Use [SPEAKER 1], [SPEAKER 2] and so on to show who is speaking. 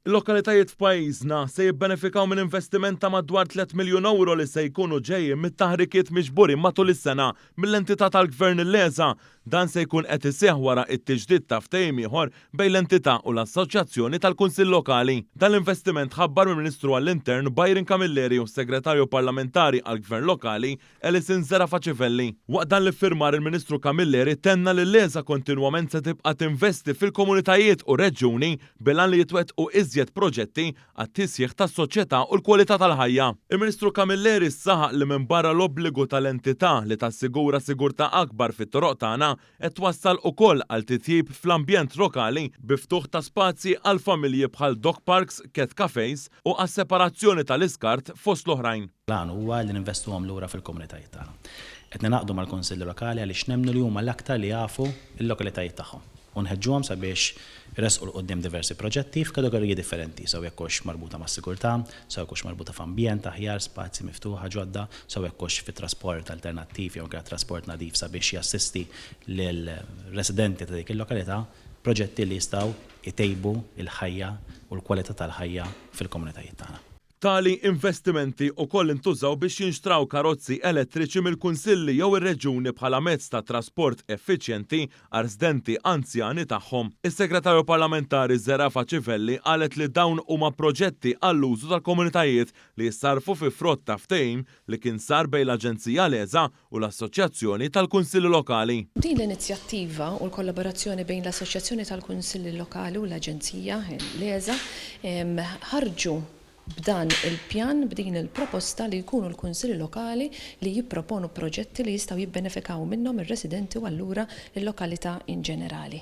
[SPEAKER 1] Il-lokalitajiet f'pajjiżna se jibbenefikaw minn investiment ta' madwar 3 miljun ewro li se jkunu ġejjin mit-taħrikiet miġburin matul is-sena mill-entità tal-Gvern l-ESA. Dan se jkun qed iseħħ wara it-tiġdid ta' ftehim ieħor bejn l-entità u l-Assoċjazzjoni tal-Kunsill Lokali. Dan l-investiment tħabbar mill-Ministru għall-Intern Byron Camilleri u s-Segretarju Parlamentari għall-Gvern Lokali Alison Zerafa Civelli. Waqt dan l-iffirmar, il-Ministru Camilleri tenna li l-ESA kontinwament se tibqa' tinvesti fil-komunitajiet u reġjuni bil-għan li jitwettqu iżjed proġetti għat-tisjieħ tas-soċjetà u l-kwalità tal-ħajja. Il-Ministru Camilleri saħaq li minn barra l-obbligu tal-entità li tassigura sigurtà akbar fit-toroq tagħna qed twassal ukoll għal titjib fl-ambjent lokali bi ftuħ ta' spazji għal familji bħal dog parks, cat cafes u għas-separazzjoni tal-iskart, fost l-oħrajn.
[SPEAKER 2] L-għan huwa li ninvestuhom lura fil-komunitajiet tagħna. Qed ningħaqdu mal-kunsilli lokali għaliex nemmnu li huma l-aktar li jafu l-lokalitajiet tagħhom. U nħeġġuhom sabiex iressqu 'l quddiem diversi proġetti f'kategoriji differenti, sew jekk hux marbuta mas-sigurtà, sew jekk hux marbuta f'ambjent aħjar, spazji miftuħa ġodda, sew jekk hux fit-trasport alternattiv jew inkella trasport nadif sabiex jassisti lill-residenti ta' dik il-lokalità, proġetti li jistgħu jtejbu l-ħajja u l-kwalità tal-ħajja fil-komunitajiet tagħna.
[SPEAKER 1] Tali investimenti wkoll intużaw biex jinxtraw karozzi elettriċi mill-kunsilli jew ir-reġuni bħala mezz ta' trasport effiċjenti għar-residenti anzjani tagħhom. Is-Segretarju Parlamentari Zerafa Civelli qalet li dawn huma proġetti għall-użu tal-komunitajiet li jissarfu fi frott ta' ftehim li kien sar bejn l-Aġenzija l-ESA u l-Assoċjazzjoni tal-Kunsilli Lokali.
[SPEAKER 3] Din l-inizjattiva u l-kollaborazzjoni bejn l-Assoċjazzjoni tal-Kunsilli Lokali u l-Aġenzija l-ESA ħarġu b'dan il-pjan, b'din il-proposta li jkunu l-kunsilli lokali li jipproponu proġetti li jistgħu jibbenefikaw minnhom ir-residenti u allura l-lokalità in ġenerali.